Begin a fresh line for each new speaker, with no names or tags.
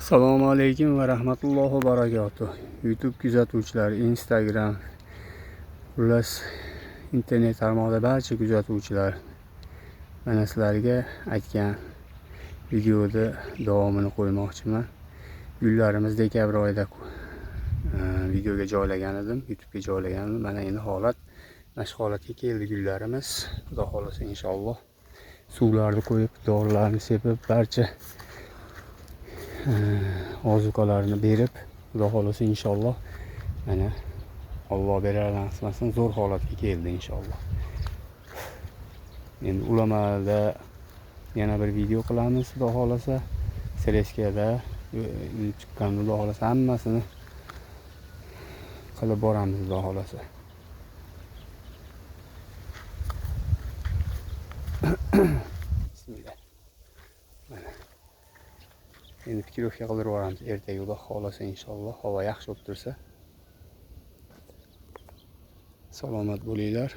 Assalomu alaykum va rahmatullohi va barakatuh. YouTube kuzatuvchilari, Instagram, xullas internet tarmog'ida barcha kuzatuvchilar, mana sizlarga aytgan videoda davomini qo'ymoqchiman. Gullarimiz dekabr oyida videoga joylagan edim, YouTube'ga joylagan edim. Mana endi holat mana shu holatga keldi gullarimiz. Xudo xohlasa inshaalloh suvlarni qo'yib, dorilarni sepib, barcha ozuqalarni berib, Xudo xohlasa inshaalloh mana Alloh berardan qismasin zo'r holatga keldi inshaalloh. Endi ulamada yana bir video qilamiz Xudo xohlasa. Sreskada chiqqan Xudo xohlasa hammasini qilib boramiz Xudo xohlasa. Bismillah. Mana. Endi pikirovka qildirib yuboramiz ertaga Xudo xohlasa inshaalloh, havo yaxshi bo'lib tursa. Salomat bo'linglar.